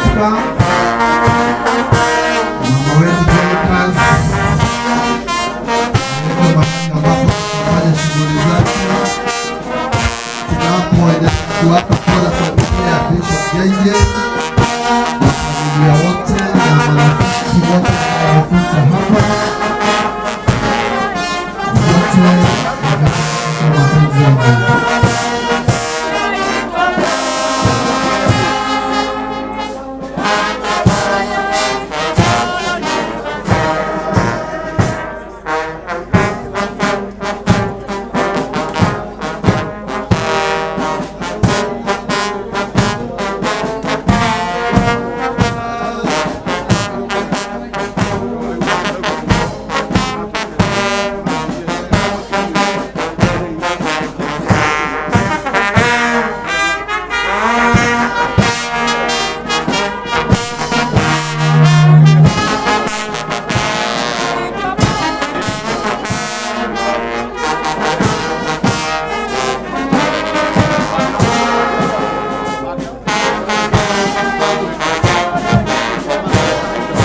Priska, mama wetu Dorcas, aende mahali ambapo atafanya shughuli zake. Tunapoendelea kuwapa pole familia ya Bishop JJ, familia wote na marafiki wote waliofika hapa, wote wamefika mapenzi ya Mungu.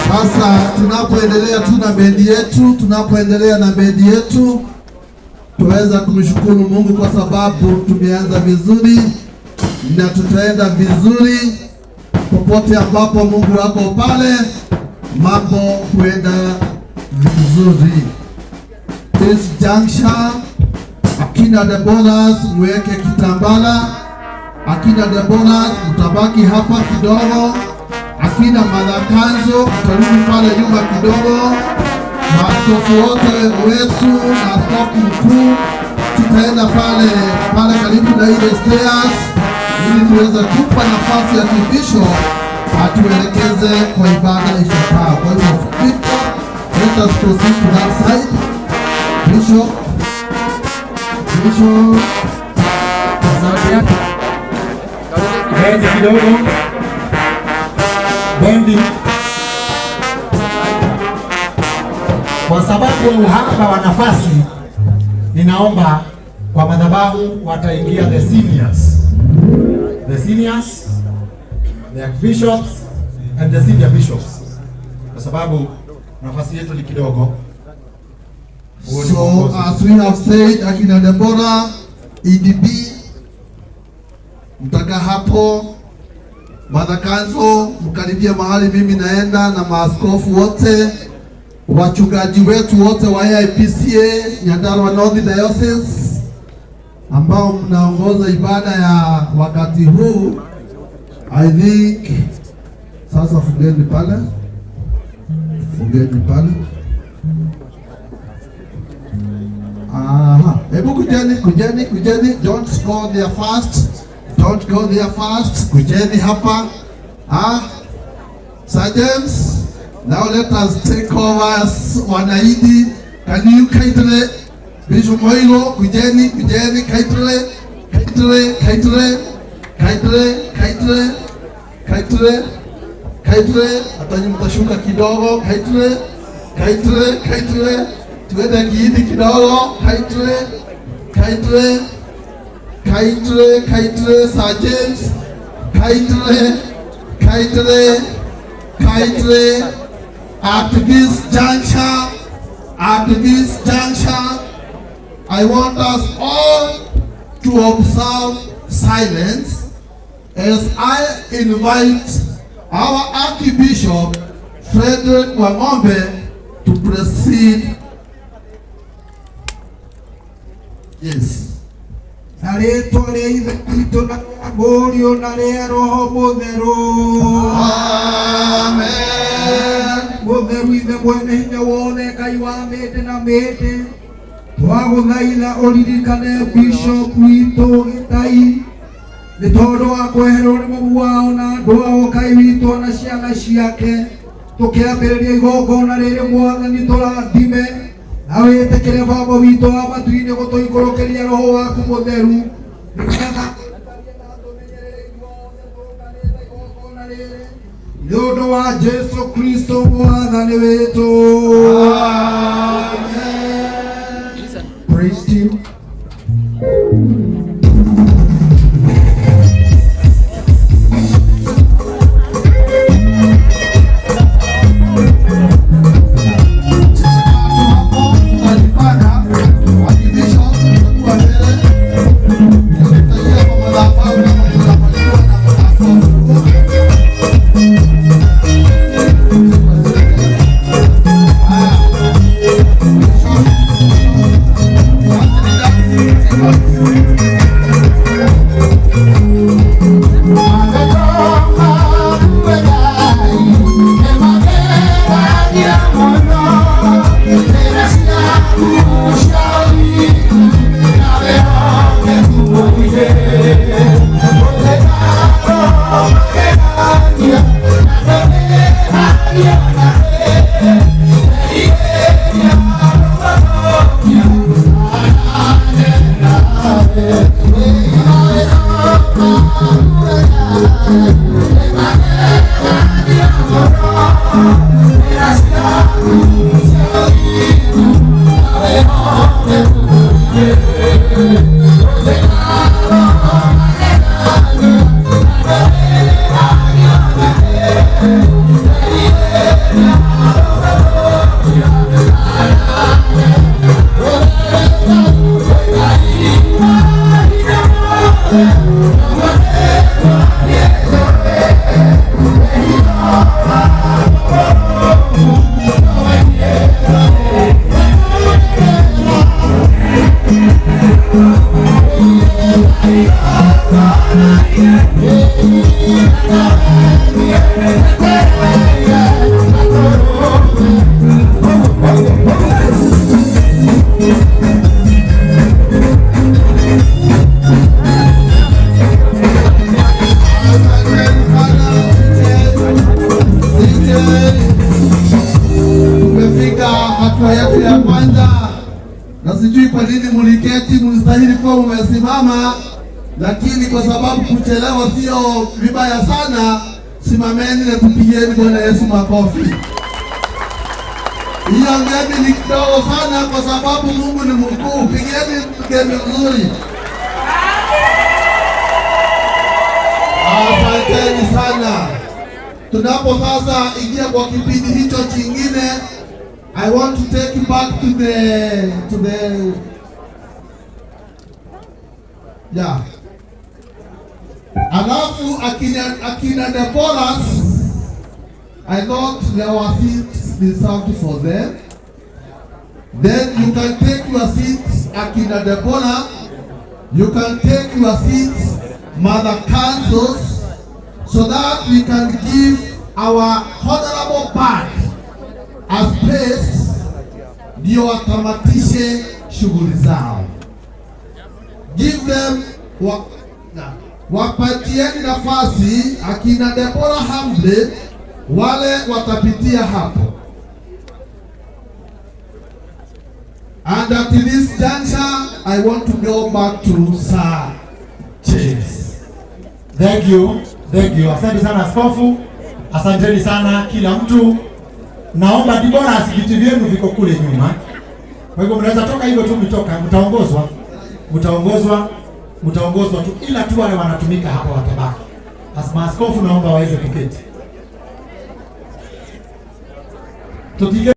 Sasa tunapoendelea tu na bendi yetu, tunapoendelea na bendi yetu, tuweza kumshukuru Mungu kwa sababu tumeanza vizuri na tutaenda vizuri popote ambapo Mungu ako pale, mambo huenda vizuri. This juncture, akina Deborah mweke kitambala, akina Deborah mtabaki hapa kidogo, akina Mother Council mtarudi pale nyuma kidogo, maaskofu wote wetu na askofu mkuu tutaenda pale pale karibu na ile stairs ili tuweze kupa nafasi ya bishop atuelekeze kwa ibada ifuatayo. Kwa hivyo Bishop, let us proceed to that side. Bishop, Bishop. Sauti yake. Bendi kidogo. Bendi. Kwa sababu ya uhaba wa nafasi, ninaomba kwa madhabahu wataingia the seniors. The seniors, the bishops and the senior bishops. Kwa sababu nafasi yetu ni kidogo. Huo ni So mwongozo. as we have said, akina Deborah, EDB, mtakaa hapo, Mother Council mkaribia mahali mimi naenda na maaskofu wote, wachungaji wetu wote wa AIPCA Nyandarua North Diocese ambao mnaongoza ibada ya wakati huu. I think sasa fungeni pale, fungeni pale. Aha. Hebu kujeni, kujeni, kujeni. Don't go there fast. Don't go there fast. Kujeni hapa. Ah. Sir James, now let us take over as wanaidi. Can you kindly, Bishop Moiro, kujeni, kujeni, kindly, kindly, kindly, kindly, kindly, kindly, kindly. Hata nyinyi mtashuka kidogo, kindly, kindly, kindly. Tuende kiidi kidogo, kindly, kindly, kindly, kindly, Sir James, kindly, kindly, kindly. At this juncture, I want us all to observe silence as I invite our Archbishop Frederick Wang'ombe to proceed. Yes. Na rĩtwa rĩa Ithe witũ na rĩa Mũriũ na rĩa Roho Mũtheru. Amen. Mũtheru Ithe mwene hinya wothe, Ngai wa mĩndĩ na mĩndĩ, twagũthaitha ũririkane Bishop witũ Gĩtai nĩ tondũ wa kweherwo nĩ mũbu wao na andũ ao, Ngai witũ na ciana ciake. Tũkĩambĩrĩria igongona rĩrĩ, Mwathani, tũrathime na wĩtĩkĩre Baba witũ wa matu-inĩ gũtũikũrũkĩria Roho waku Mũtheru nĩgetha igongona rĩrĩ nĩ ũndũ wa Jesu Kristo Mwathani witũ. Amen. Praise team. Sijui kwa nini muliketi, mlistahili kuwa mumesimama, lakini kwa sababu kuchelewa sio vibaya sana, simameni na tupigieni Bwana Yesu makofi. Hiyo ngemi ni kidogo sana, kwa sababu Mungu ni mkuu. Pigieni ngemi nzuri. Asanteni sana. Tunapo sasa ingia kwa kipindi hicho chingine, I want to take you back to the yeah. Alafu akina Deborahs, I thought there were seats reserved for them. Then you can take your seats, akina Deborah. You can take your seats, Mother Councils, so that we can give our honorable back a space ndio watamatishe shughuli zao. Give them wapatieni nafasi akina Deborah Hamble, wale watapitia hapo. And at this juncture, I want to go back to Sir James. Thank you, thank you. Asante sana askofu, asanteni sana kila mtu. Naomba Deborah, viti vyenu viko kule nyuma, kwa hivyo mnaweza toka hivyo tu, mtoka, mtaongozwa, mtaongozwa, mtaongozwa tu, ila tu wale wanatumika hapa watabaki. As maaskofu naomba waweze kuketi. Tupige